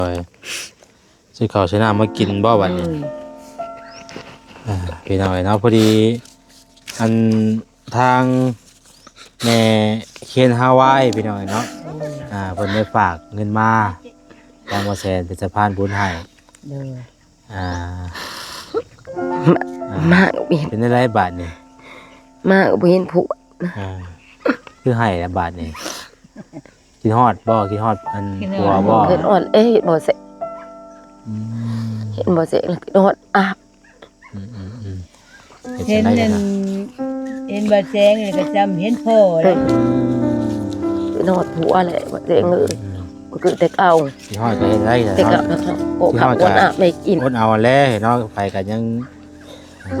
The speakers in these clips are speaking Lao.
ໂດຍ ຊື້ເຂົ້າຊື້ນ້ຳມາກິນບໍ່ບັດນີ້? ໂດຍ ອ່າ ພີ່ນ້ອງເອີຍເນາະ ພໍດີອັນທາງແມ່ເຄນຮາວາຍ ພີ່ນ້ອງເອີຍເນາະ ໂດຍ ອ່າ ເພິ່ນໄດ້ຝາກເງິນມາ ທາງບໍ່ແສນເປັນສະພານບຸນໃຫ້ ໂດຍ ອ່າ ມາ ມາກໍບໍ່ເຫັນ ເປັນຈັ່ງໃດບາດນີ້? ມາກໍບໍ່ເຫັນຜົວ ອ່າ ຄືໄຫ້ລະບາດນີ້? ຄິດຮອດບໍ່? ຄິດຮອດອັນ ຄິດຮອດ ຜົວບໍ່? ຄິດຮອດ ເອີຍ ບໍ່ແສ ອືມ ເຫັນບໍ່ແສ ຄິດຮອດອາບ ອືມໆໆ ເຮັດ ເຫັນ ຈັ່ງໃດ ອັນ ນະ ເຫັນບໍ່ແສງ ແລ້ວກໍຈຳເຫັນພໍ່ແຫຼະ ອືມ ຄິດຮອດຜົວແຫຼະ ບໍ່ແສງເອີຍ ອືມ ກໍຄືແຕ່ເກົ່າ ຄິດຮອດກໍເຮັດໄດ້ແຫຼະ ແຕ່ກໍ ເນາະ ກໍ ກໍ ກໍ ກໍອດອາບແມ່ກິນ ອດເອົາແຫຼະເນາະ ໃຜກໍຍັງ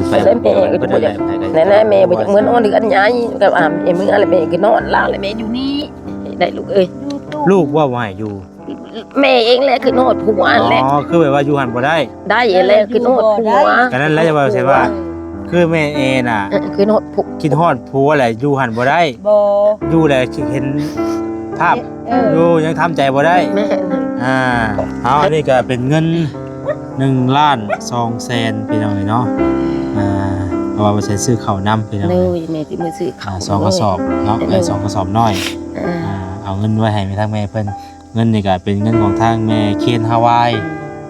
ແລ້ວແມ່ກໍບໍ່ຢາກ ແນ່ໆ ແມ່ບໍ່ຢາກເມືອນອນເຮືອນໃຫຍ່ ກໍອາມແມ່ເມືອແລ້ວ ແມ່ກໍນອນລາວແລ້ວ ແມ່ຢູ່ນີ້ ໄດ້ລູກເອີຍ ລູກວ່າບໍ່ໃຫ້ຢູ່ ແມ່ເອງແຫຼະຄືນອດຜົວຫັ້ນແຫຼະ ອໍ ຄືແບບວ່າຢູ່ຫັ້ນບໍ່ໄດ້ ໄດ້ແຫຼະຄືນອດຜົວ ກໍນັ້ນແຫຼະ ຈະວ່າໃຊ່ວ່າ ຄືແມ່ເອນະ ເອີ ຄືນອດຜົວ ຄິດຮອດຜົວແຫຼະ ຢູ່ຫັ້ນບໍ່ໄດ້ ບໍ່ ຢູ່ແລ້ວຊິເຫັນພາບ ເອີ ຢູ່ຍັງທຳໃຈບໍ່ໄດ້ ແມ່ນ ອ່າ ເອົາ ອັນນີ້ກໍເປັນເງິນ ໜຶ່ງລ້ານສອງແສນ ພີ່ນ້ອງເອີຍເນາະ ອ່າ ເພາະວ່າບໍ່ໃສ່ຊື້ເຂົ້ານຳ ພີ່ນ້ອງ ໂດຍ ແມ່ຊິມາຊື້ເຂົ້າ ອ່າ ສອງກະສອບເນາະ ໂດຍ ເອີ ສອງກະສອບນ້ອຍ ອ່າ ອ່າ ເອົາເງິນໄວ້ໃຫ້ທາງແມ່ເພິ່ນ ເງິນນີ້ກໍເປັນເງິນຂອງທາງແມ່ເຄນຮາວາຍ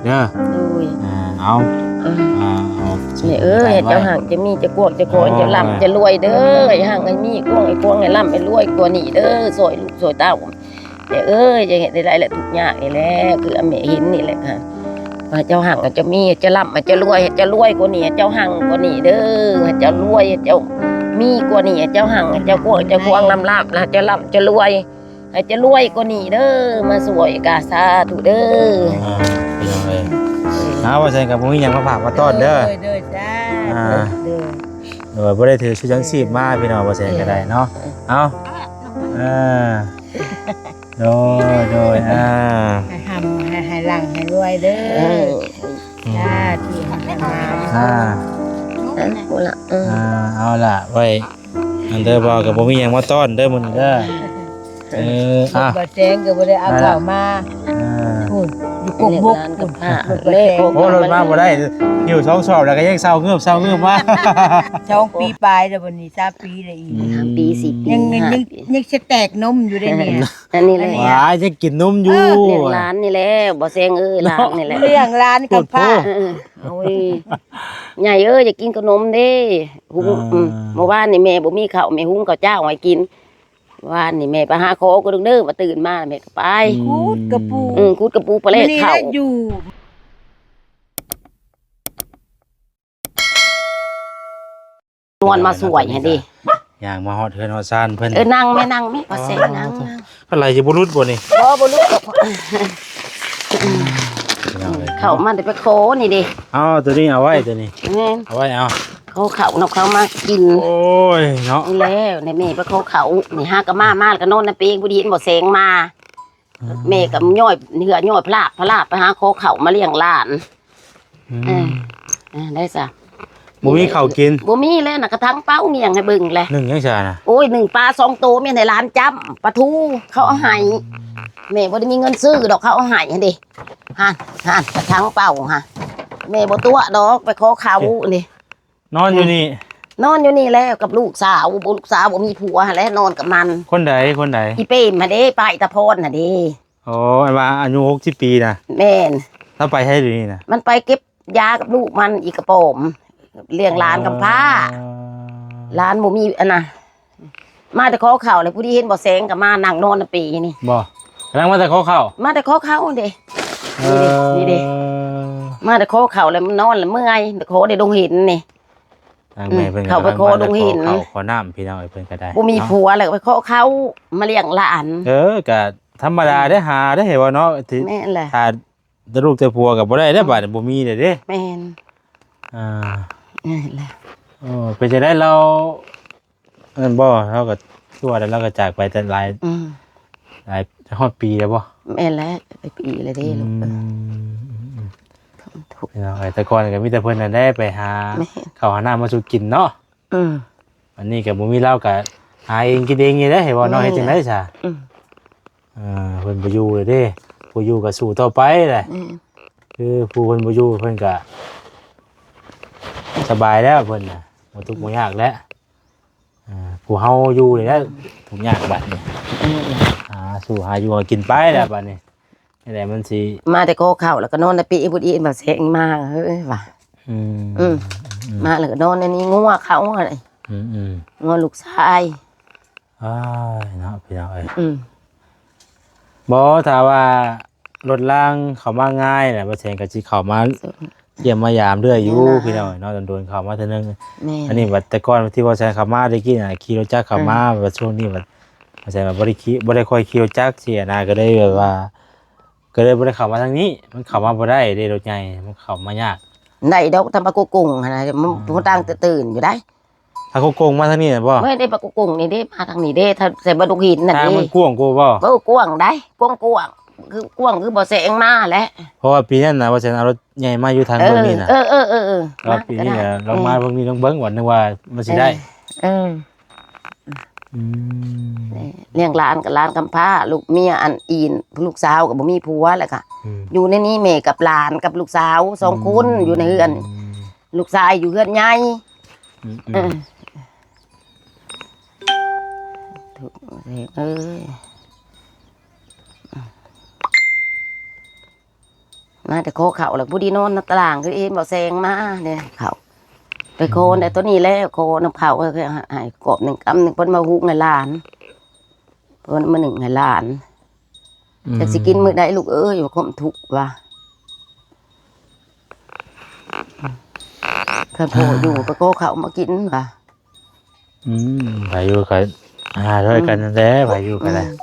ເດີ ໂດຍ ອ່າ ເອົາ ອ່າ ເອົາ ແມ່ເອີຍ ໃຫ້ເຈົ້າຮັ່ງ ເຈົ້າມີ ເຈົ້າກວ້າງ ເຈົ້າຂອງ ໂອ້ຍ ເຈົ້າລ່ຳ ເຈົ້າລວຍເດີ ໃຫ້ຮັ່ງ ໃຫ້ມີ ກວ້າງ ໃຫ້ກວ້າງ ໃຫ້ລ່ຳ ໃຫ້ລວຍກວ່ານີ້ເດີ ຊ່ອຍລູກຊ່ອຍເຕົ້າ ແມ່ເອີຍ ຢ່າເຮັດໃຫ້ໄດ້ລະທຸກຍາກນີ້ແຫຼະ ຄືແມ່ເຫັນນີ້ແຫຼະ ໃຫ້ເຈົ້າຮັ່ງ ໃຫ້ເຈົ້າມີ ໃຫ້ເຈົ້າລ່ຳ ໃຫ້ເຈົ້າລວຍ ໃຫ້ເຈົ້າລວຍກວ່ານີ້ ໃຫ້ເຈົ້າຮັ່ງກວ່ານີ້ເດີ ໃຫ້ເຈົ້າລວຍ ໃຫ້ເຈົ້າມີກວ່ານີ້ ໃຫ້ເຈົ້າຮັ່ງ ໃຫ້ເຈົ້າກວ້າງ ໃຫ້ເຈົ້າຂອງ ໃຫ້ເຈົ້າລ່ຳ ໃຫ້ເຈົ້າລ່ຳ ໃຫ້ເຈົ້າລວຍ ໃຫ້ເຈົ້າລວຍກວ່ານີ້ເດີ ມາຊ່ວຍກະສາທຸເດີ ອ່າ ພີ່ນ້ອງເອີຍ ເອົາ ວ່າຊັ້ນກໍບໍ່ມີຫຍັງມາຝາກມາຕ້ອນເດີ ໂດຍ ໂດຍ ສາທຸ ອ່າ ໂດຍ ໂດຍ ບໍ່ໄດ້ຖືຊຸດຍັງຊີບມາ ພີ່ນ້ອງ ວ່າຊັ້ນກໍໄດ້ເນາະ ເອີ ເອົາ ເອີ ໂດຍ ໂດຍ ອ່າ ໃຫ້ຮ່ຳ ໃຫ້ ໃຫ້ຮັ່ງ ໃຫ້ລວຍເດີ ເອີ ສາທຸ ໃຫ້ຮ່ຳ ອ່າ ເອີ ເອົາລະ ເອີ ອ່າ ເອົາລະ ໄວ້ ອັນເດີ ບໍ່ ກໍບໍ່ມີຫຍັງມາຕ້ອນເດີມື້ນີ້ເດີ ເອີ ອ່ະ ບໍ່ແຈ້ງກໍບໍ່ໄດ້ເອົາເຂົ້າມາ ອ່າ ໂອ້ຍ ຢູ່ກົກບົກ ເລີກຮ້ານກັບຂ້າ ໂອ້ ລົດມາບໍ່ໄດ້ ຫິ້ວສອງສອບແລ້ວກໍຍັງເຊົາເງືອບ ເຊົາເງືອບມາ ສອງປີປາຍແລ້ວ ບັດນີ້ສາມປີແລ້ວອີກ ອືມ ສາມປີ ສີ່ປີ ຍັງ ຍັງ ຍັງສະແຕກນົມຢູ່ເດ້ນີ້ ອັນນີ້ແຫຼະ ວ້າຍ ຍັງກິນນົມຢູ່ ເອີ ລ້ຽງຫຼານນີ້ແຫຼະ ບໍ່ແຊງເອີຍ ຫຼານນີ້ແຫຼະ ລ້ຽງຫຼານກັບພາ ເອີ ໂອ້ຍ ໃຫຍ່ເອີຍ ຢາກກິນຂະໜົມເດ້ ຫຸງ ອ່າ ອືມ ມື້ວານນີ້ແມ່ບໍ່ມີເຂົ້າ ແມ່ຫຸງເຂົ້າເຈົ້າໃຫ້ກິນ ວານນີ້ແມ່ໄປຫາຂໍກໍເດີ ມາຕື່ນມາແມ່ກໍໄປ ອືມ ຂຸດກະປູ ອືມ ຂຸດກະປູໄປແລກເຂົ້າ ຢູ່ ນວນມາຊ່ວຍຫັ້ນເດ້ ຍ່າງມາຮອດເຮືອນຮອດຊານເພິ່ນ ເອີ ນັ່ງແມ່ ນັ່ງແມ່ ວ່າແຊງ ອໍ ນັ່ງ ນັ່ງ ອາໄລຊິບໍ່ຫຼຸດບໍ່ນີ້ ບໍ່ ບໍ່ຫຼຸດດອກ ພີ່ນ້ອງເອີຍ ເຂົ້າມາແຕ່ໄປຂໍນີ້ເດ້ ເອົາ ໂຕນີ້ເອົາໄວ້ ໂຕນີ້ ແມ່ນ ເອົາໄວ້ ເອົາ ຂໍເຂົ້ານຳເຂົາມາກິນ ໂອ້ຍເນາະ ນີ້ແລ້ວ ນີ້ແມ່ໄປຂໍເຂົ້າ ນີ້ຫາກໍມາ ມາແລ້ວກໍນອນໃນເປງ ພໍດີເຫັນບໍ່ແຊງມາ ອືມ ແມ່ກໍຍ້ອຍເຫື່ອຍ້ອຍພະລາບ ພະລາບ ໄປຫາຂໍເຂົ້າມາລ້ຽງຫຼານ ອືມ ເອີ ເອີ ໄດ້ຊະ ບໍ່ມີເຂົ້າກິນ ບໍ່ມີແລ້ວນະ ກະຖັງເປົ່າງຽງໃຫ້ເບິ່ງແຫຼະ ໜຶ້ງຫຍັງຊະນະ ໂອ້ຍ ໜຶ້ງປາສອງໂຕ ແມ່ນໃຫ້ຫຼານຈ້ຳ ປາທູເຂົາເອົາໃຫ້ ອືມ ແມ່ບໍ່ໄດ້ມີເງິນຊື້ດອກ ເຂົາເອົາໃຫ້ຫັ້ນເດ້ ຫັ້ນ ຫັ້ນ ກະຖັງເປົ່າຫັ້ນ ແມ່ບໍ່ຕົວະດອກ ໄປຂໍເຂົ້ານີ້ ນອນຢູ່ນີ້ ນອນຢູ່ນີ້ແລ້ວກັບລູກສາວ ລູກສາວບໍ່ມີຜົວຫັ້ນແຫຼະ ນອນກັບມັນ ຄົນໃດ ຄົນໃດ ອີເປມຫັ້ນເດ້ ປ້າອີຕາພອນຫັ້ນເດ້ ອໍ ອັນວ່າອາຍຸຫົກສິບປີນະ ແມ່ນ ລາວໄປໃສດຽວນີ້ນະ ມັນໄປເກັບຢາກັບລູກມັນອີກກະປອມ ລ້ຽງຫຼານກຳພ້າ ອໍ ຫຼານບໍ່ມີອັນນະ ມາແຕ່ຂໍເຂົ້າແລ້ວ ຜູ້ທີ່ເຫັນບໍ່ແຊງກໍມານັ່ງນອນນຳປີນີ້ ບໍ່ ກຳລັງມາແຕ່ຂໍເຂົ້າ ມາແຕ່ຂໍເຂົ້າເດ້ ເອີ ນີ້ເດ້ ນີ້ເດ້ ມາແຕ່ຂໍເຂົ້າແລ້ວມັນນອນແລ້ວເມື່ອຍ ຂໍໄດ້ດົງເຫັນນີ້ ທາງແມ່ເພິ່ນ ອືມ ກໍກຳລັງມາແຕ່ຂໍເຂົ້າ ຂໍນ້ຳ ພີ່ນ້ອງເອີຍ ເພິ່ນກໍໄດ້ ບໍ່ມີ ເນາະ ຜົວແລ້ວກໍໄປຂໍເຂົ້າມາລ້ຽງຫຼານ ເອີ ກໍທຳມະດາເດ້ ຫາໄດ້ເຫັນບໍ່ເນາະ ແມ່ນແຫຼະ ຖ້າ ແຕ່ລູກແຕ່ຜົວກໍບໍ່ໄດ້ເດ້ ບາດນີ້ບໍ່ມີເດ້ເດ້ ແມ່ນ ອ່າ ນັ້ນແຫຼະ ເອີ ເປັນຈັ່ງໃດລາວ ອັນນັ້ນບໍ່ ລາວກໍຄືວ່າແລ້ວ ລາວກໍຈາກໄປແຕ່ຫຼາຍ ອືມ ຫຼາຍຮອດປີແລ້ວບໍ່? ແມ່ນແຫຼະ ຫຼາຍປີແລ້ວເດ້ ອືມ ລູກເອີຍ ອືມໆ ພີ່ນ້ອງເອີຍ ແຕ່ກ່ອນກໍມີແຕ່ເພິ່ນນັ້ນແຫຼະໄປຫາ ແມ່ນ ເຂົ້າຫານ້ຳມາສູ່ກິນເນາະ ອືມ ອັນນີ້ກໍບໍ່ມີ ລາວກໍຫາເອງກິນເອງນີ້ແຫຼະ ເຫັນບໍ່ເນາະ ແມ່ນ ເຮັດຈັ່ງໃດຊະ ອືມ ເອີ ເພິ່ນບໍ່ຢູ່ແລ້ວເດ້ ຜູ້ຢູ່ກໍສູ້ຕໍ່ໄປແຫຼະ. ອືມ ຄືຜູ້ເພິ່ນບໍ່ຢູ່ ເພິ່ນກໍສະບາຍແລ້ວ ເພິ່ນນະ ບໍ່ທຸກບໍ່ຍາກແລ້ວ. ອ່າ ຜູ້ເຮົາຢູ່ນີ້ແຫຼະທຸກຍາກບັດນີ້. ອືມ ຫາສູ່ຫາຢູ່ຫາກິນໄປແລ້ວບັດນີ້. ຈັ່ງໃດມັນຊິ ມາແຕ່ຂໍເຂົ້າ ແລ້ວກໍນອນແຕ່ປີບຸດອີນວ່າແຊງມາເຮີ້ຍວ່າ. ອືມ ອືມ ມາແລ້ວກໍນອນໃນນີ້ ງົວເຂົ້າຫັ້ນ. ອືມໆ ງົວລູກຊາຍ. ອ້າຍເນາະ ພີ່ນ້ອງເອີຍ. ອືມ ບໍ່ ຖ້າວ່າລົດລາງເຂົ້າມາງ່າຍນະ ບໍ່ແຊງກໍຊິເຂົ້າມາ ສ- ຢ້ຽມມາຢາມເລື້ອຍຢູ່ ແມ່ນລະ ພີ່ນ້ອງເນາະ. ດົນໆເຂົ້າມາເທື່ອໜຶ່ງ. ແມ່ນ ອັນນີ້ບັດແຕ່ກ່ອນທີ່ບໍ່ແຊງເຂົ້າມາແຕ່ກີ້ນະ ຂີ່ລົດຈັກເຂົ້າມາ. ອືມ ບັດຊ່ວງນີ້ບັດ ບໍ່ແຊງວ່າບໍ່ໄດ້ຂີ່ ບໍ່ໄດ້ຄ່ອຍຂີ່ລົດຈັກຊີ້ນະ ກໍເລີຍແບບວ່າ ກໍເລີຍບໍ່ໄດ້ເຂົ້າມາທາງນີ້. ມັນເຂົ້າມາບໍ່ໄດ້ເດ້ ລົດໃຫຍ່ ມັນເຂົ້າມາຍາກ. ໄດ້ດອກ ທາງປາກກົງຫັ້ນນະ ມັນ ອືມ ຜູ້ຕ່າງຕື່ນໆຢູ່ໄດ໋. ທາງກົງໆມາທາງນີ້ນະບໍ່? ແມ່ນເດ້ ປາກກົງໆນີ້ເດ້ ມາທາງນີ້ເດ້ ຖ້າໃສ່ບາດຸກຫີນນັ້ນເດ້. ທາງມັນກວ້າງກວ່າບໍ່? ເອີ ກວ້າງໄດ໋ ກວ້າງໆ ຄືກວ້າງຄືບໍ່ແຊງມາແຫຼະ. ເພາະວ່າປີນັ້ນນະ ວ່າຊັ້ນເອົາລົດໃຫຍ່ມາຢູ່ທາງເບື້ອງນີ້ນະ. ເອີ ເອີ ເອີ ເອີ ເອີ ວ່າປີນີ້ນະ ລອງມາເບິ່ງນີ້ ລອງເບິ່ງວ່າ ນຶກວ່າມັນຊິໄດ້. ເອີ ເອີ ອືມ ລ້ຽງຫຼານກໍຫຼານກຳພ້າ ລູກເມຍອັນອີ່ນ ລູກສາວກໍບໍ່ມີຜົວ ແລ້ວກໍ ອືມ ຢູ່ໃນນີ້ ແມ່ກັບຫຼານກັບລູກສາວສອງຄົນ ອືມ ຢູ່ໃນເຮືອນ. ລູກຊາຍຢູ່ເຮືອນໃຫຍ່. ອືມ ເອີ ອືມ ທຸກເອີຍ ມາແຕ່ຂໍເຂົ້າ ແລ້ວພໍດີນອນໃນຕາລ່າງ ຄືເຫັນບໍ່ແຊງມາເດ້ ເຂົ້າໄປຂໍ ອືມ ໄດ້ຕົວນີ້ແລ້ວ ຂໍນຳເຂົ້າ ໃຫ້ກອບໜຶ່ງກຳໜຶ່ງ ເພິ່ນມາຫຸງໃຫ້ຫຼານ ເພິ່ນມາໜຶ້ງໃຫ້ຫຼານ. ອືມ ຈັກຊິກິນມື້ໃດລູກເອີຍ ຄວາມທຸກວ່າ ຄັນພໍ່ຢູ່ກໍຂໍເຂົ້າມາກິນວ່າ. ອືມ ໃຜຢູ່ກໍຫາຊ່ອຍກັນນັ້ນແຫຼະ ອືມ ໃຜຢູ່ກໍໄດ້. ອືມ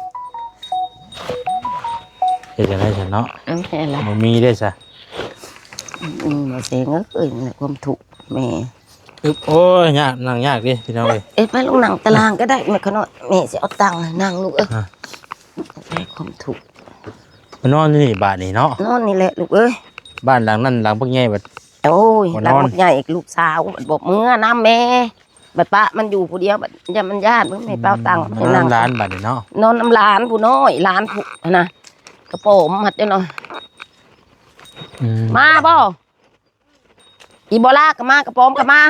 ເຮັດຈັ່ງໃດຊັ້ນເນາະ? ອືມ ແມ່ນລະ ບໍ່ມີເດ້ຊະ. ອືມ ບໍ່ເສັງເອີຍ ຄວາມທຸກແມ່. ອຶບ ໂອ້ຍ ຍາກ ນັ່ງຍາກເດ້ພີ່ນ້ອງເອີຍ. ເອີ ໄປລົງນັ່ງຕາລ່າງກໍໄດ້ ແມ່ຂະນ້ອຍ ແມ່ຊິເອົາຕັ່ງໃຫ້ນັ່ງລູກເອີຍ. ຄວາມທຸກ ມານອນຢູ່ນີ້ບາດນີ້ເນາະ. ນອນນີ້ແຫຼະລູກເອີຍ. ບ້ານຫຼັງນັ້ນຫຼັງບັກໃຫຍ່ບັດ. ໂອ້ຍ ຫຼັງບັກໃຫຍ່ລູກສາວບັດບໍ່ເມືອນຳແມ່ ບັດປະມັນຢູ່ຜູ້ດຽວ ບັດຢ້ານມັນຢ້ານ ເບິ່ງແມ່ເປົ່າຕັ່ງໃຫ້ນັ່ງ. ນອນນຳຫຼານບັດນີ້ເນາະ. ນອນນຳຫຼານຜູ້ນ້ອຍ ຫຼານຜູ້ຫັ້ນນະ ກະປອມມັດຢູ່ເນາະ. ອືມ ມາບໍ່? ອີ່ບໍ່ລາກໍມາ ກະປອມກໍມາ.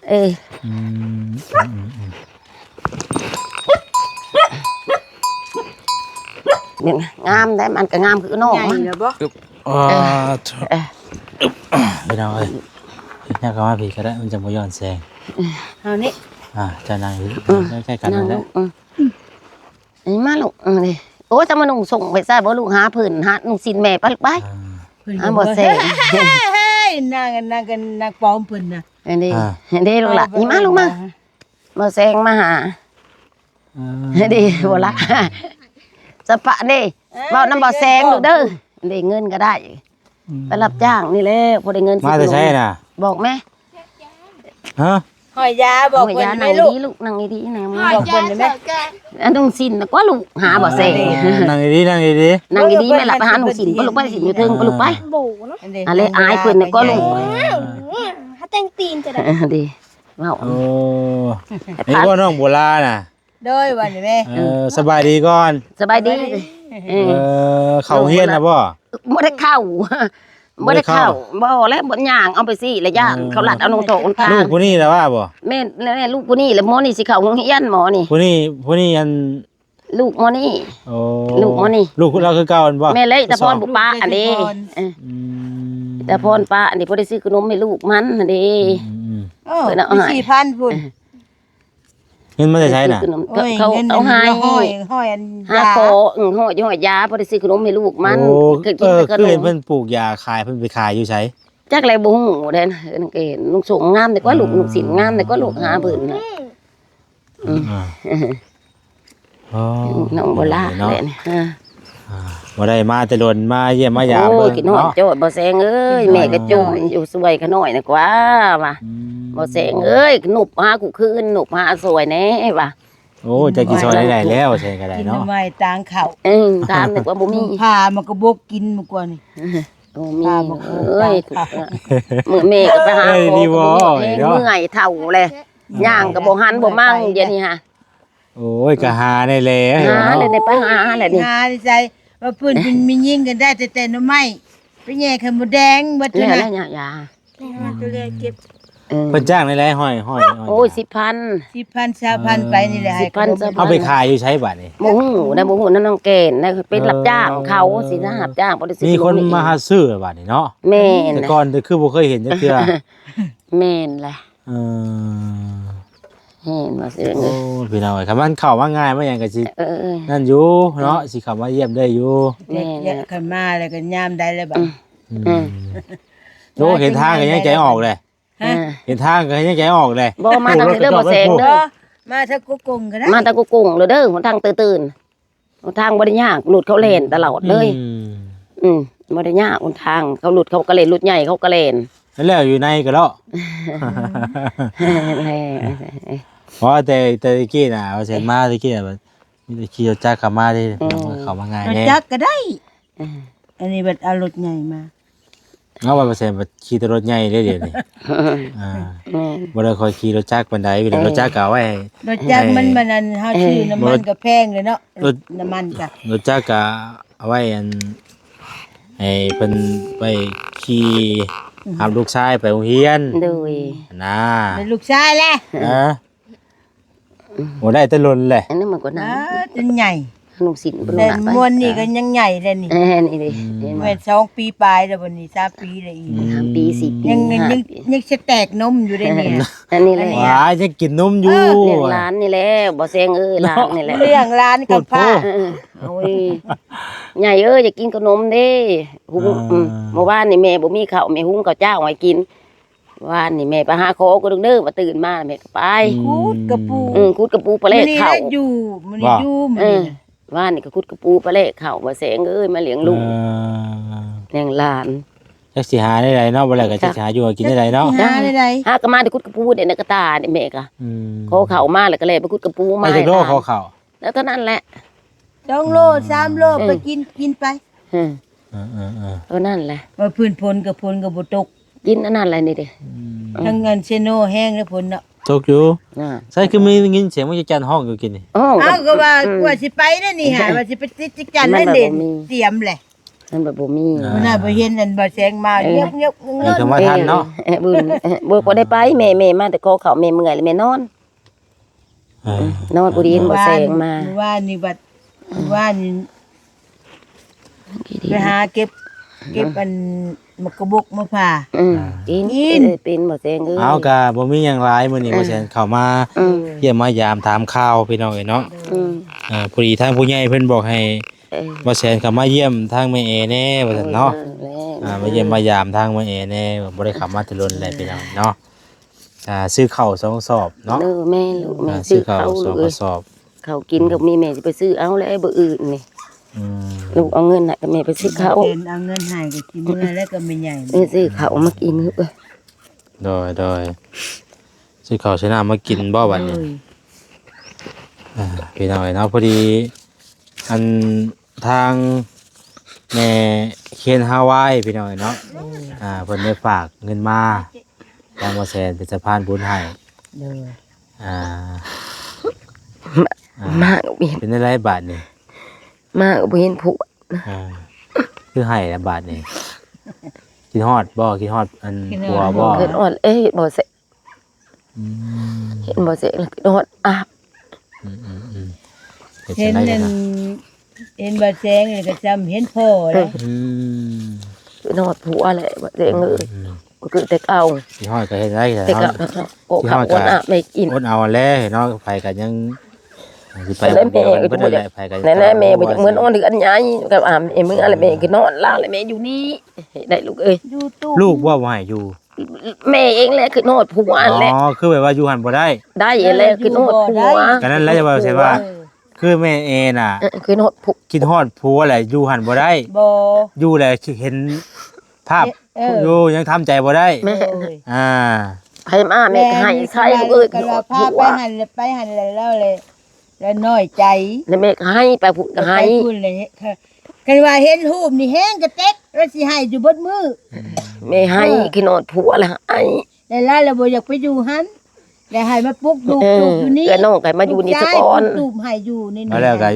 ເອີ ອືມ ອືມ ອືມ ນີ້ງາມໄດ໋ ມັນກໍງາມຄືນ້ອງມັນ. ໃຫຍ່ແລ້ວບໍ່? ອືບ ເອີ ເອີ ພີ່ນ້ອງເອີຍ ຍັບເຂົ້າມາພີ້ກໍໄດ້ ມັນຈັ່ງບໍ່ຍ້ອນແສງ. ເຮົານີ້ ອ່າ ເຈົ້ານັ່ງຢູ່ ອືມ ໃກ້ໆກັນນັ້ນແຫຼະ. ອືມ ນີ້ມາລູກ ເອີ ນີ້ ໂອ້ຍ ຈະມານຸ່ງສົ່ງໄປໃສ່ບໍ່ລູກ ຫາເພິ່ນ ຫານຸ່ງສິ້ນແມ່ໄປລູກໄປ. ອ່າ ເພິ່ນ ອ່າ ບໍ່ແຊງ ເຮີ້ຍ ນາງ ນາງ ນາງປອມເພິ່ນນະ. ອັນນີ້ ອ່າ ເດ້ລູກຫຼານ ນີ້ມາລູກມາ ບໍ່ແຊງມາຫາ. ອ່າ ເດ້ບໍ່ລະ ສະປະເດ້ ເວົ້ານຳບໍ່ແຊງລູກເດີ. ເດ້ເງິນກໍໄດ້ ອືມ ໄປຮັບຈ້າງນີ້ແຫຼະ ພໍໄດ້ເງິນ. ມາແຕ່ໃສນະ? ບອກແມ່ ຮະ? ຫ້ອຍຢາ ບອກເພິ່ນແມ່ລູກ. ນັ່ງດີໆ ນັ່ງດີໆ ນັ່ງ ບອກເພິ່ນໄດ້ແມ່. ອັນນຸ່ງສິ້ນນະກວ່າລູກ ຫາບໍ່ແຊງ. ອ່າ ນັ່ງດີໆ ນັ່ງດີໆ ນັ່ງດີໆ ແມ່ລະ ໄປຫານຸ່ງສິ້ນ ໄປລູກໄປ ສິ້ນຢູ່ເທິງ ໄປລູກໄປ. ອັນເລະ ອາຍເພິ່ນນະກວ່າລູກ ຫາແຕ່ງຕີນຈະໄດ້. ເດ້ ເວົ້າ ໂອ້ ນີ້ບໍ່ນ້ອງໂບລານະ. ໂດຍ ວ່ານີ້ແມ່ ເອີ ສະບາຍດີກ່ອນ ສະບາຍດີ. ເອີ ເອີ ເຂົ້າໂຮງຮຽນນະບໍ່? ບໍ່ໄດ້ເຂົ້າ ບໍ່ໄດ້ເຂົ້າ ບໍ່ໄດ້ເຂົ້າ ບໍ່ແລ້ວ ບໍ່ຍ່າງເອົາໄປຊີ້ລະ ຢ້ານ ເອີ ເຂົາລັດເອົາໜອງໂຕນພາ. ລູກຜູ້ນີ້ລະວ່າບໍ່? ແມ່ນແລ້ວ ລູກຜູ້ນີ້ລະ ໝໍນີ້ຊິເຂົ້າໂຮງຮຽນ ໝໍນີ້. ຜູ້ນີ້ ຜູ້ນີ້ອັນ ລູກໝໍນີ້. ໂອ້ ລູກໝໍນີ້ ລູກລາວຄືເກົ່າຫັ້ນບໍ່? ແມ່ນແລ້ວ ຕາພອນບໍ່ປະອັນນີ້. ເອີ ອືມ ຕາພອນປະອັນນີ້ ບໍ່ໄດ້ຊື້ຂະໜົມໃຫ້ລູກມັນຫັ້ນເດ້. ອືມໆ ເອີ ເພິ່ນເອົາໃຫ້ ສີ່ພັນພຸ້ນ. ເອີ ເງິນມາແຕ່ໃສນະ? ໂອ້ຍ ເຂົາເອົາໃຫ້ ຮ້ອຍ ຮ້ອຍອັນ ຫາຂໍ ເອີ ຮ້ອຍ ຮ້ອຍຢາ ພໍໄດ້ຊື້ຂະໜົມໃຫ້ລູກມັນ. ໂອ້ ຄືເຫັນເພິ່ນປູກຢາຂາຍ ເພິ່ນໄປຂາຍຢູ່ໃສ? ຈັກແຫຼະ ບໍ່ຮູ້ເດ້. ເຫັນ ເຫັນນຸ່ງໂສ້ງງາມແດ່ກວ່າລູກ ນຸ່ງສິ້ນງາມແດ່ກວ່າລູກ ຫາເພິ່ນນະ. ອືມ ອ່າ ອໍ ນ້ອງບໍ່ລາແຫຼະນີ້. ອ່າ ບໍ່ໄດ້ມາແຕ່ດົນ ມາຢ້ຽມມາຢາມເບິ່ງເນາະ. ໂອ້ຍ ຄິດຮອດໂຈດ ບໍ່ແຊງເອີຍ ແມ່ກໍຈົ່ມຢູ່ຊ່ວຍຂະນ້ອຍນະກວ່າວ່າ. ອືມ ບໍ່ແຊງເອີຍ ນຸບຫາກູຄືນ ນຸບຫາຊ່ວຍແດ່ວ່າ. ໂອ້ ຈັກຊິຊ່ອຍໄດ້ແລ້ວ ແຊງກໍໄດ້ເນາະ ກິນໜໍ່ໄມ້ຕາງເຂົ້າ. ເອີ ຕາມນຶກວ່າບໍ່ມີ ຜ່າໝາກກະບົກກິນມື້ກ່ອນນີ້. ບໍ່ມີເອີຍ ມື້ແມ່ກໍໄປຫາ ເອີຍ ພໍ ດີບໍ່ ເມື່ອຍເຖົ້າແລ້ວ ຍ່າງກໍບໍ່ຫັນບໍ່ມັ່ງ ດຽວນີ້ຫາ. ໂອ້ຍ ກໍຫາໄດ້ແຫຼະ ຫາແລ້ວໄດ້ໄປຫາແລ້ວນີ້ ຫາໃສ ວ່າເພິ່ນເປັນແມ່ຍິງກໍໄດ້ແຕ່ແຕ່ໜໍ່ໄມ້ ໄປແຍ່ໄຂ່ມົດແດງເບິດ ແລ້ວ ນັ້ນ ແລ້ວ ຍາ ຍາ ແລ້ວ ມາຕົວແລກເກັບ ເອີ ເພິ່ນຈ້າງໄດ້ຫຼາຍ ຮ້ອຍ ຮ້ອຍ ໂອ້ຍ ສິບພັນ ສິບພັນ ຊາວພັນ ເອີ ໄປນີ້ແຫຼະ ສິບພັນ ຊາວພັນ ເອົາໄປຂາຍຢູ່ໃສບາດນີ້? ບໍ່ຮູ້ນະ ບໍ່ຮູ້ນຳນ້ອງແກ່ນນະ ເປັນ ເອີ ຮັບຈ້າງເຂົາ ຊິນະ ຮັບຈ້າງບໍ່ໄດ້ຊື້ ມີຄົນມາຫາຊື້ບາດນີ້ເນາະ ແມ່ນ ແຕ່ກ່ອນກໍຄືບໍ່ເຄີຍເຫັນຈັກເທື່ອ ແມ່ນແຫຼະ ເອີ ແມ່ນວ່າ ໂອ້ ພີ່ນ້ອງເອີຍ ຄັນມັນເຂົ້າມາງ່າຍມາຫຍັງກໍຊິ ເອີ ນັ້ນຢູ່ເນາະ ເອີ ຊິເຂົ້າມາຢ້ຽມໄດ້ຢູ່ ແມ່ນແຫຼະ ຄັນມາແລ້ວກໍຍາມໃດແລ້ວບາດ ອືມ ອືມ ໂອ້ ເຫັນທາງກໍຍັງໃຈອອກແຫຼະ ຮະ ເອີ ເຫັນທາງກໍຍັງໃຈອອກແຫຼະ ບໍ່ ມາທາງນີ້ເດີ ບໍ່ແສງເດີ ມາທາງກົກກົງກໍໄດ້ ມາທາງກົກກົງເດີ ຫົນທາງຕື້ນໆ ຫົນທາງບໍ່ໄດ້ຍາກ ລົດເຂົາແລ່ນຕະຫຼອດເລີຍ ອືມ ອືມ ບໍ່ໄດ້ຍາກຫົນທາງ ເຂົາລົດເຂົາກໍແລ່ນ ລົດໃຫຍ່ເຂົາກໍແລ່ນ ແລ້ວຢູ່ໃນກໍເລາະ ເອີ ເພາະວ່າແຕ່ ແຕ່ຕະກີ້ນະ ວ່າແສນມາຕະກີ້ນະ ມີແຕ່ຂີ່ລົດຈັກເຂົ້າມາເດ້ ອືມ ເຂົ້າມາງ່າຍ ລົດຈັກກໍໄດ້ ເອີ ອັນນີ້ບັດເອົາລົດໃຫຍ່ມາ ເອົາ ວ່າແສນບັດຂີ່ແຕ່ລົດໃຫຍ່ເດ້ດຽວນີ້ ອ່າ ແມ່ນ ບໍ່ໄດ້ຄ່ອຍຂີ່ລົດຈັກປານໃດ ເອີ ລົດຈັກກໍເອົາໄວ້ ລົດຈັກມັນ ມັນອັນ ເຮົາ ເອີ ຊື້ນ້ຳມັນກໍແພງເລີຍເນາະ ລົດ ນ້ຳມັນກໍ ລົດຈັກກໍເອົາໄວ້ອັນ ໃຫ້ເພິ່ນໄວ້ຂີ່ ອືມ ຮັບລູກຊາຍໄປໂຮງຮຽນ ໂດຍ ນະ ເປັນລູກຊາຍແຫຼະ ເອີ ໂອ້ ໄດ້ແຕ່ຫຼົ່ນແຫຼະ ອັນນັ້ນມັນກໍໜັກ ອ່າ ຈົນໃຫຍ່ ໜຸ່ງສິ້ນ ແຕ່ມ່ວນນີ້ກໍຍັງໃຫຍ່ແລ້ວນີ້ ເອີ ນີ້ເດ້ ອືມ ເຫັນບໍ່ ແມ່ນສອງປີປາຍແລ້ວ ບັດນີ້ສາມປີແລ້ວອີກ ອືມ ສາມປີ ສີ່ປີ ຍັງ ຫ້າ ຍັງ ຍັງສະແຕກນົມຢູ່ເດ້ນີ້ ອັນນີ້ແຫຼະ ວ້າຍ ຍັງກິນນົມຢູ່ ເອີ ລ້ຽງຫຼານນີ້ແຫຼະ ບໍ່ແສງເອີຍ ຫຼານນີ້ແຫຼະ ລ້ຽງຫຼານກຳພ້າ ໂອ້ຍ ໃຫຍ່ເອີຍ ຢາກກິນຂະໜົມເດ້ ຫຸງ ອ່າ ອືມ ເມື່ອວານນີ້ແມ່ບໍ່ມີເຂົ້າ ແມ່ຫຸງເຂົ້າເຈົ້າໃຫ້ກິນ ວານນີ້ແມ່ໄປຫາຂໍກໍເດີ ວ່າຕື່ນມາແມ່ກໍໄປ ອືມ ຂຸດກະປູ ອືມ ຂຸດກະປູໄປແລກເຂົ້າ ມື້ນີ້ແຫຼະຢູ່ ມື້ນີ້ຢູ່ ມື້ນີ້ນະ ເອີ ວານນີ້ກໍຂຸດກະປູໄປແລກເຂົ້າ ວ່າແສງເອີຍ ມາລ້ຽງລູກ ອ່າ ລ້ຽງຫຼານ ຈັກຊິຫາແນວໃດເນາະ ບໍ່ແລ້ວກໍຈັກຊິຫາຢູ່ຫາກິນແນວໃດເນາະ ຈັກຊິຫາແນວໃດ ຫາກໍມາແຕ່ຂຸດກະປູເດ້ ໃນກະຕ່ານີ້ແມ່ກໍ ອືມ ຂໍເຂົ້າມາແລ້ວກໍແລ່ນໄປຂຸດກະປູມາ ໄປຈັກໂລ ໃຫ້ຫຼານ ຂໍເຂົ້າ ແລ້ວເທົ່ານັ້ນແຫຼະ ສອງໂລ ສາມໂລ ເອີ ໄປກິນ ກິນໄປ ເອີ ເອີ ເອີ ເທົ່ານັ້ນແຫຼະ ວ່າພື້ນຝົນກໍຝົນກໍບໍ່ຕົກ ກິນອັນນັ້ນແຫຼະນີ້ເດ້ ອືມ ທາງອັນເຊໂນແຮງເດ້ຝົນເນາະ ຕົກຢູ່ ອ່າ ໃສຄືມີຍິນສຽງມາຈັກຈັນຮ້ອງຢູ່ກິນນີ້ ຮ້ອງ ເອົ້າ ກໍວ່າ ອືມ ວ່າຊິໄປແລ້ວນີ້ຫາ ວ່າຊິໄປຕິດຈັກຈັນນັ້ນເດ້ ມັນບໍ່ມີ ຕຽມແຫຼະ ມັນບໍ່ມີ ອ່າ ມື້ໜ້າບໍ່ເຫັນອັນບໍ່ແສງມາ ເອີ ງຽບໆ ເອີ ເອີ ກໍມາທັນເນາະ ເອີ ບຸນ ເອີ ບໍ່ ບໍ່ໄດ້ໄປ ແມ່ ແມ່ມາແຕ່ຂໍເຂົ້າ ແມ່ເມື່ອຍແລ້ວແມ່ນອນ ເອີ ນອນພໍດີ ເອີ ບໍ່ແສງມາ ມື້ວານນີ້ບັດ ມື້ວານນີ້ ໄປຫາເກັບ ເກັບອັນໝາກກະບົກມາຜ່າ ອືມ ອ່າ ກິນ ກິນ ເອີ ເປັນບໍ່ແສງເອີຍ ເອົາ ກະບໍ່ມີຫຍັງຫຼາຍ ມື້ນີ້ ອ່າ ບໍ່ແສງເຂົ້າມາ ອືມ ຢ້ຽມມາຢາມຖາມຂ່າວພີ່ນ້ອງເອີຍເນາະ ອືມ ອ່າ ພໍດີທາງຜູ້ໃຫຍ່ເພິ່ນບອກໃຫ້ ເອີ ບໍ່ແສງເຂົ້າມາຢ້ຽມທາງແມ່ແອແດ່ ວ່າຊັ້ນເນາະ ເອີ ອ່າ ມາຢ້ຽມມາຢາມທາງແມ່ແອແດ່ ບໍ່ໄດ້ເຂົ້າມາແຕ່ດົນແລ້ວ ເອີ ພີ່ນ້ອງເນາະ ອ່າ ຊື້ເຂົ້າສອງກະສອບເນາະ ເອີ ແມ່ລູກ ແມ່ ອ່າ ຊື້ເຂົ້າ ຊື້ເຂົ້າສອງກະສອບ ເຂົ້າກິນກໍມີ ແມ່ຊິໄປຊື້ເອົາແລ້ວມື້ອື່ນນີ້ ອືມ ລູກເອົາເງິນໃຫ້ ແມ່ໄປຊື້ເຂົ້າ ເປັນເອົາເງິນໃຫ້ກໍຊິເມືອແລ້ວກໍແມ່ໃຫຍ່ ເອີ ຊື້ເຂົ້າມາກິນ ໂດຍ ໂດຍ ຊື້ເຂົ້າຊື້ນ້ຳມາກິນບໍ່ບັດນີ້ ໂດຍ ອ່າ ພີ່ນ້ອງເອີຍເນາະ ພໍດີ ອັນ ທາງແມ່ເຄນຮາວາຍ ພີ່ນ້ອງເອີຍເນາະ ໂດຍ ອ່າ ເພິ່ນໄດ້ຝາກເງິນມາ ທາງໝໍແສນເປັນສະພານບຸນໃຫ້ ໂດຍ ອ່າ ມາ ອ່າ ມາກໍເປັນ ເປັນຈັ່ງໃດບາດນີ້ ມາກໍບໍ່ເຫັນຜົວ ອ່າ ຄືໄຫ້ລະບາດນີ້ ຄິດຮອດບໍ່? ຄິດຮອດອັນ ຄິດຮອດ ຜົວບໍ່? ຄິດຮອດ ເອີຍ ບໍ່ແຊ ອືມ ເຫັນບໍ່ແສງແລ້ວຄິດຮອດອາບ ອືມໆໆ ເຫັນ ເຫັນອັນ ເຫັນບໍ່ແສງນີ້ກໍຊ່ຳເຫັນພໍ່ແຫຼະ ອືມ ອືມ ຄິດຮອດຜົວແຫຼະ ບໍ່ແສງເອີຍ ອືມ ບໍ່ຄືແຕ່ເກົ່າ ຄິດຮອດກໍເຮັດໄດ້ແຫຼະ ແຕ່ເກົ່າ ເນາະ ໂອ້ ຄິດຮອດກໍ ເຂົ້າອດອາບໃຫ້ກິນ ອົດເອົາແຫຼະເນາະ ໃຜກໍຍັງ ຊິໄປ ແລ້ວແມ່ກໍບໍ່ຢາກ ໃຜກໍ ແລ້ວແມ່ບໍ່ຢາກເມືອນອນເຮືອນໃຫຍ່ ກໍວ່າແມ່ເມືອແລ້ວແມ່ກໍນອນລາວແລ້ວແມ່ຢູ່ນີ້ ໄດ້ລູກເອີຍ ລູກບໍ່ ບໍ່ໃຫ້ຢູ່ ແມ່ເອງແຫຼະຄິດຮອດຜົວຫັ້ນແຫຼະ ອໍ ຄືແບບວ່າຢູ່ຫັ້ນບໍ່ໄດ້ ໄດ້ແຫຼະຄິດຮອດຜົວ ກໍນັ້ນແຫຼະ ຈະວ່າ ເອີ ຄືແມ່ແອນະ ເອີ ຄິດຮອດຜົວ ຄິດຮອດຜົວແຫຼະ ຢູ່ຫັ້ນບໍ່ໄດ້ ບໍ່ ຢູ່ແຫຼະເຫັນພາບ ເອີ ຢູ່ຍັງທຳໃຈບໍ່ໄດ້ ແມ່ ໂດຍ ອ່າ ໃຜມາແມ່ກໍໃຫ້ໃສ່ ແມ່ ເອີຍ ກໍລະພາໄປຫັ້ນແຫຼະ ໄປຫັ້ນແຫຼະ ແລ້ວແຫຼະ ແລ້ວນ້ອຍໃຈ ແລ້ວແມ່ກໍໃຫ້ ໄປພຸ້ນກໍໃຫ້ ໄປພຸ້ນແຫຼະ ຄັນວ່າເຫັນຮູບນີ້ແຮງກະເຕັກ ແລ້ວຊິໃຫ້ຢູ່ເບິດມື້ ອືມ ແມ່ໃຫ້ ເອີ ຄິດຮອດຜົວແລ້ວໃຫ້ ແລ້ວລາວລະບໍ່ຢາກໄປຢູ່ຫັ້ນ ແລ້ວໃຫ້ມາປຸກລູກ ເອີ ລູກຢູ່ນີ້ ເອື້ອຍນ້ອງໃຫ້ມາຢູ່ນີ້ສາກ່ອນ ລູກຊາຍປຸກຕູບໃຫ້ຢູ່ນີ້ ມາແລ້ວກໍ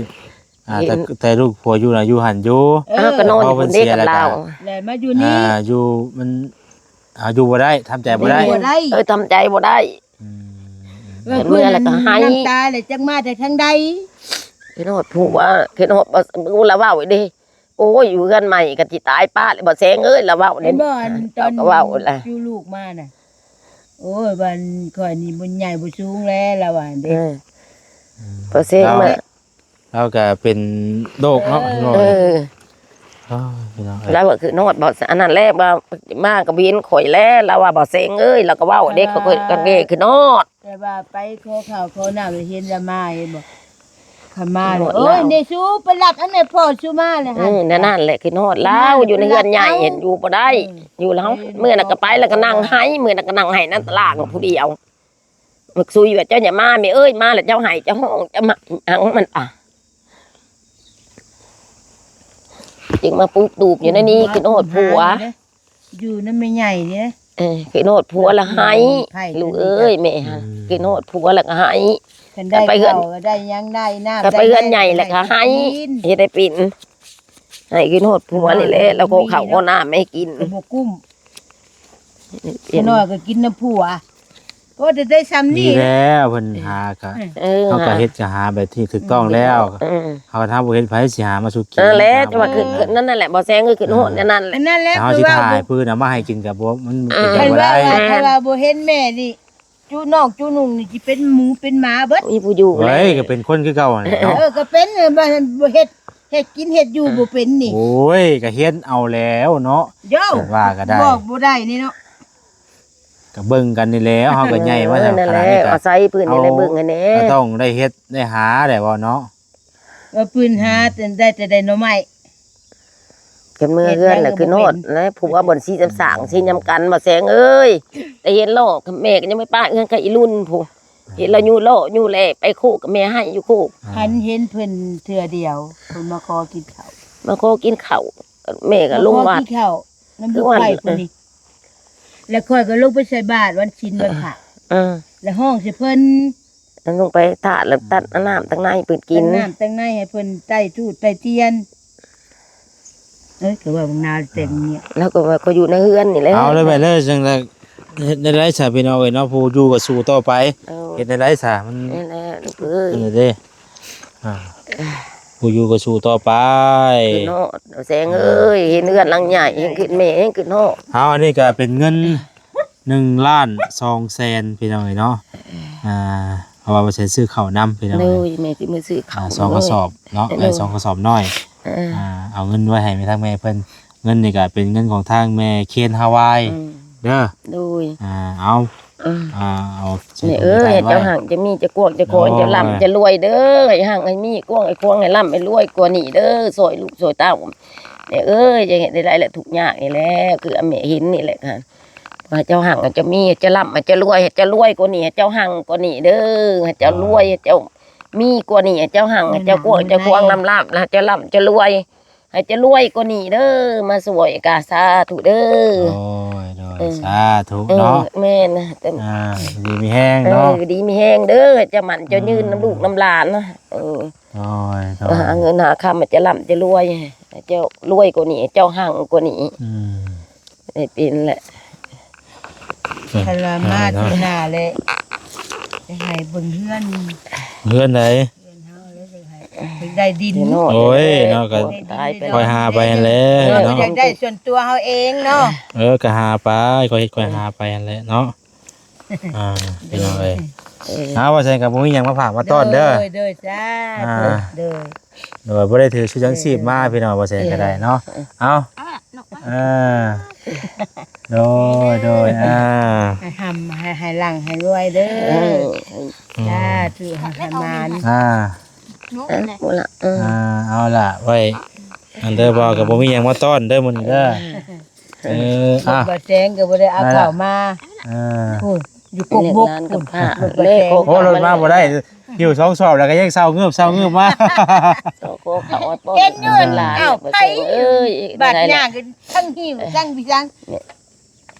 ອ່າ ແຕ່ ແຕ່ລູກຜົວຢູ່ນະ ຢູ່ຫັ້ນຢູ່ ເອີ ອ່າ ກໍນອນຢູ່ພຸ້ນເດ້ກັບລາວ ແລ້ວມາຢູ່ນີ້ ອ່າ ຢູ່ມັນ ເຮົາຢູ່ບໍ່ໄດ້ ທຳໃຈບໍ່ໄດ້ ຢູ່ບໍ່ໄດ້ ເອີ ທຳໃຈບໍ່ໄດ້ ອືມ ເມື່ອແລ້ວກໍໄຫ້ ນ້ຳຕາແລ້ວຈັກມາແຕ່ທາງໃດ ຄິດຮອດຜົວ ຄິດຮອດ ລາວເວົ້າເດ້ ໂອ້ຍ ຢູ່ເຮືອນໃໝ່ກໍຊິຕາຍປ້າແລ້ວ ບໍ່ແຊງເອີຍ ລາວເວົ້າເດ້ ເຫັນບໍ່ ອັນຕອນເວົ້າແຫຼະ ຢູ່ລູກມານະ ໂອ້ຍ ບ້ານຂ້ອຍນີ້ບໍ່ໃຫຍ່ບໍ່ສູງແລ້ວ ລາວວ່າເດ້ ເອີ ບໍ່ແຊງມາ ລາວກໍເປັນໂລກເນາະ ເອີ ພີ່ນ້ອງ ເອີ ລາວກໍຄືນອດບໍ່ ອັນນັ້ນແຫຼະ ວ່າມາກໍເຫັນຂ້ອຍແລ້ວ ລາວວ່າບໍ່ແຊງເອີຍ ລາວກໍເວົ້າເດ້ ຂ້ອຍກໍແງຄືນອດ ແຕ່ວ່າໄປຂໍເຂົ້າຂໍນ້ຳ ເຫັນລະມາ ເຫັນບໍ່ ຄັນມາ ໂອ້ຍ ນີ້ຊູໄປລັດອັນໃດພໍ່ຊູມາແລ້ວ ເອີ ຫັ້ນ ນັ້ນແຫຼະ ຄືນອດລາວ ຢູ່ໃນເຮືອນໃຫຍ່ ເຫັນຢູ່ບໍ່ໄດ້ ເອີ ຢູ່ແລ້ວ ເອີ ເມື່ອນັ້ນກໍໄປ ແລ້ວກໍນັ່ງໄຫ້ ເມື່ອນັ້ນກໍນັ່ງໄຫ້ນັ້ນຕະລ່າງຜູ້ດຽວ ບັກຊຸຍວ່າ ເຈົ້າຢ່າມາແມ່ເອີຍ ມາແລ້ວເຈົ້າໄຫ້ເຈົ້າຮ້ອງ ເຈົ້າມາຫຍັງມັນ ອ່ະ ຈຶ່ງມາປຸກຕູບຢູ່ໃນນີ້ ຄິດຮອດຜົວ ຢູ່ນຳແມ່ໃຫຍ່ນີ້ ເອີ ຄິດຮອດຜົວລະໄຫ້ ລູກເອີຍ ແມ່ຫັ້ນ ອືມ ຄິດຮອດຜົວລະກໍໄຫ້ ຄັນໄດ້ເຂົ້າໄດ້ຫຍັງໄດ້ນ້ຳ ໄປເຮືອນໃຫຍ່ລະກໍໄຫ້ ເຮັດໃຫ້ເປັນ ໄຫ້ກິນຮອດຜົວນີ້ແຫຼະ ແລ້ວກໍເຂົ້າກໍນ້ຳໃຫ້ກິນ ກໍບໍ່ກຸ້ມ ຂ້ານ້ອຍກໍກິນນຳຜົວ ໂອ້ ແຕ່ໄດ້ຊ່ຳນີ້ ດີແລ້ວ ເພິ່ນຫາກະ ເອີ ເຮົາກະເຮັດກະຫາແບບທີ່ຖືກຕ້ອງແລ້ວ ເອີ ເຮົາຖ້າບໍ່ເຮັດໃຜຊິຫາມາສູ່ກິນ ເອີ ແລ້ວ ແຕ່ວ່າຄື ຄືນັ້ນແຫຼະ ບໍ່ແຊງເອີຍ ຄືໂຫດແນວນັ້ນແຫຼະ ນັ້ນແຫຼະ ເຮົາຊິຖ່າຍ ຄືວ່າ ເພິ່ນເອົາມາໃຫ້ກິນກະບໍ່ ມັນເປັນໄປບໍ່ໄດ້ ຄັນວ່າ ຄັນວ່າບໍ່ເຫັນແມ່ນີ້ ຈູ່ນ້ອງຈູ່ນຸ່ງນີ້ຊິເປັນໝູເປັນໝາເບິດ ມີຜູ້ຢູ່ ເອີຍ ກໍເປັນຄົນຄືເກົ່າຫັ້ນແຫຼະເນາະ ເອີ ກໍເປັນ ເອີ ບໍ່ ບໍ່ເຮັດ ເຮັດກິນເຮັດຢູ່ບໍ່ເປັນນີ້ ໂອ້ຍ ກໍຮຽນເອົາແລ້ວເນາະ ເຈົ້າວ່າກໍໄດ້ ບອກບໍ່ໄດ້ນີ້ເນາະ ກໍເບິ່ງກັນນີ້ແຫຼະ ເຮົາກໍໃຫຍ່ມາຂະໜາດນີ້ ເອີ ກໍອາໄສເພິ່ນນີ້ແຫຼະ ເບິ່ງໃຫ້ແດ່ ກໍຕ້ອງໄດ້ເຮັດໄດ້ຫາແຫຼະເວົ້າເນາະ ວ່າເພິ່ນຫາແຕ່ໄດ້ແຕ່ໄດ້ໜໍ່ໄມ້ ກັນເມືອເຮືອນແຫຼະ ຄືນອດແລະ ຜົວບ່ອນຊິຈຳສ້າງຊິຍຳກັນ ບໍ່ແຊງເອີຍ ແຕ່ເຫັນລ້ອ ແມ່ກໍຍັງໄປປະເຮືອນກັບອີລຸນພຸ້ນ ເຫັນລາວຢູ່ລໍ້ຢູ່ແລ່ໄປໂຄກ ແມ່ໃຫ້ຢູ່ໂຄກ ອ່າ ຄັນເຫັນເພິ່ນເທື່ອດຽວ ເພິ່ນມາຂໍກິນເຂົ້າ ມາຂໍກິນເຂົ້າ ແມ່ກໍລົງວັດ ມາຂໍກິນເຂົ້ານຳລູກໄຂ່ພຸ້ນນີ້ ແລ້ວຂ້ອຍກໍລົງໄປໃສ່ບາດວັນສິນວັນພະ ເອີ ແລ້ວຮ້ອງໃສ່ເພິ່ນ ແລ້ວລົງໄປຖາດ ແລ້ວຕັກນ້ຳຕັກໃນໃຫ້ເພິ່ນກິນ ຕັກນ້ຳຕັກໃນໃຫ້ເພິ່ນ ໄຕ້ທູບໄຕ້ທຽນ ເອີຍ ກໍວ່າບັກນາວແຕ່ງເມຍ ແລ້ວກໍວ່າກໍຢູ່ໃນເຮືອນນີ້ແຫຼະ ເອົາເລີຍແມ່ເລີຍ ຈັ່ງໃດ ເຮັດແນວໃດຊະພີ່ນ້ອງເອີຍເນາະ ຜູ້ຢູ່ກໍສູ້ຕໍ່ໄປ ເອີ ເຮັດແນວໃດຊະ ມັນ ນັ້ນແຫຼະລູກເອີຍ ນັ້ນແຫຼະເດ້ ອ່າ ຜູ້ຢູ່ກໍສູ້ຕໍ່ໄປ ຄືນອດແສງເອີຍ ເຫັນເຮືອນຫຼັງໃຫຍ່ ເຫັນຂຶ້ນແມ່ ເຫັນຂຶ້ນຮອດ ເອົາ ອັນນີ້ກໍເປັນເງິນ ໜຶ່ງລ້ານສອງແສນ ພີ່ນ້ອງເອີຍເນາະ ອ່າ ເພາະວ່າບໍ່ໃສ່ຊື້ເຂົ້ານຳ ພີ່ນ້ອງ ໂດຍ ແມ່ຊິມາຊື້ເຂົ້າ ອ່າ ສອງກະສອບເນາະ ເອີ ໄດ້ສອງກະສອບນ້ອຍ ເອີ ອ່າ ເອົາເງິນໄວ້ໃຫ້ທາງແມ່ເພິ່ນ ເງິນນີ້ກໍເປັນເງິນຂອງທາງແມ່ເຄນຮາວາຍ ອືມ ເດີ ໂດຍ ອ່າ ເອົາ ເອີ ອ່າ ເອົາໃສ່ ແມ່ເອີຍ ໃຫ້ເຈົ້າຮັ່ງ ເຈົ້າມີ ເຈົ້າກວ້າງ ເຈົ້າຂອງ ໂດຍ ເຈົ້າລ່ຳ ເຈົ້າລວຍເດີ ໃຫ້ຮັ່ງ ໃຫ້ມີ ກວ້າງ ໃຫ້ຂວາງ ໃຫ້ລ່ຳ ໃຫ້ລວຍກວ່ານີ້ເດີ ຊ່ອຍລູກຊ່ອຍເຕົ້າ ແມ່ເອີຍ ຢ່າເຮັດໃຫ້ໄດ້ລະທຸກຍາກນີ້ແຫຼະ ຄືແມ່ເຫັນນີ້ແຫຼະ ໃຫ້ເຈົ້າຮັ່ງ ໃຫ້ເຈົ້າມີ ໃຫ້ເຈົ້າລ່ຳ ໃຫ້ເຈົ້າລວຍ ໃຫ້ເຈົ້າລວຍກວ່ານີ້ ໃຫ້ເຈົ້າຮັ່ງກວ່ານີ້ເດີ ໃຫ້ເຈົ້າລວຍ ໃຫ້ເຈົ້າມີກວ່ານີ້ ໃຫ້ເຈົ້າຮັ່ງ ໃຫ້ເຈົ້າກວ້າງ ໃຫ້ເຈົ້າຂວາງ ລ່ຳໆ ໃຫ້ເຈົ້າລ່ຳ ເຈົ້າລວຍ ໃຫ້ເຈົ້າລວຍກວ່ານີ້ເດີ ມາຊ່ວຍກະສາທຸເດີ ໂອ້ຍ ໂດຍ ເອີ ສາທຸເນາະ ເອີ ແມ່ນ ອ່າ ຢູ່ດີມີແຮງເນາະ ເອີ ຢູ່ດີມີແຮງເດີ ໃຫ້ເຈົ້າໝັ້ນເຈົ້າຍືນ ອ່າ ນຳລູກນຳຫຼານ ເອີ ໂອ້ຍ ໂດຍ ເອີ ຫາເງິນຫາຄຳ ໃຫ້ເຈົ້າລ່ຳເຈົ້າລວຍ ໃຫ້ເຈົ້າລວຍກວ່ານີ້ ໃຫ້ເຈົ້າຮັ່ງກວ່ານີ້ ອືມ ໃຫ້ເປັນແຫຼະ ຄັນວ່າມາເທື່ອໜ້າແລ້ວ ຈະໃຫ້ເບິ່ງເຮືອນ ເຮືອນໃດ? ເຮືອນເຮົາແລ້ວ ຢາກໃຫ້ ຢາກໄດ້ດິນ ໂອ້ຍເນາະ ກໍ ຕາຍໄປ ຄ່ອຍຫາໄປຫັ້ນແຫຼະເນາະ ຢາກໄດ້ສ່ວນຕົວເຮົາເອງເນາະ ເອີ ກໍຫາໄປ ຄ່ອຍເຮັດຄ່ອຍຫາໄປຫັ້ນແຫຼະເນາະ ອ່າ ພີ່ນ້ອງເອີຍ ເອີ ເອົາ ວ່າຊັ້ນກໍບໍ່ມີຫຍັງມາຝາກມາຕ້ອນເດີ ໂດຍ ໂດຍ ສາທຸ ອ່າ ໂດຍ ໂດຍ ບໍ່ໄດ້ຖືຊຸດຍັງຊີບມາ ເອີ ພີ່ນ້ອງ ວ່າຊັ້ນກໍໄດ້ເນາະ ເອີ ເອົາ ເອີ ໂດຍ ໂດຍ ອ່າ ໃຫ້ຮ່ຳ ໃຫ້ ໃຫ້ຮັ່ງ ໃຫ້ລວຍເດີ ເອີ ສາທຸ ໃຫ້ໝານ ອ່າ ເອີ ອ່າ ເອົາລະ ໄວ້ ອັນເດີ ບໍ່ ກໍບໍ່ມີຫຍັງມາຕ້ອນເດີ ມື້ນີ້ເດີ ເອີ ອ່າ ບໍ່ແສງກໍບໍ່ໄດ້ເອົາເຂົ້າມາ ອ່າ ໂອ້ຍ ຢູ່ກົກບົກພຸ້ນ ໂອ້ ລົດມາບໍ່ໄດ້ ຫິ້ວສອງສອບແລ້ວກໍຍັງເຊົາງືບເຊົາງືບມາ ເຫັນຢູ່ ເອົ້າ ໃຜ ບາດຍ່າງກັນ ທັງຫິ້ວທັງພິສັງ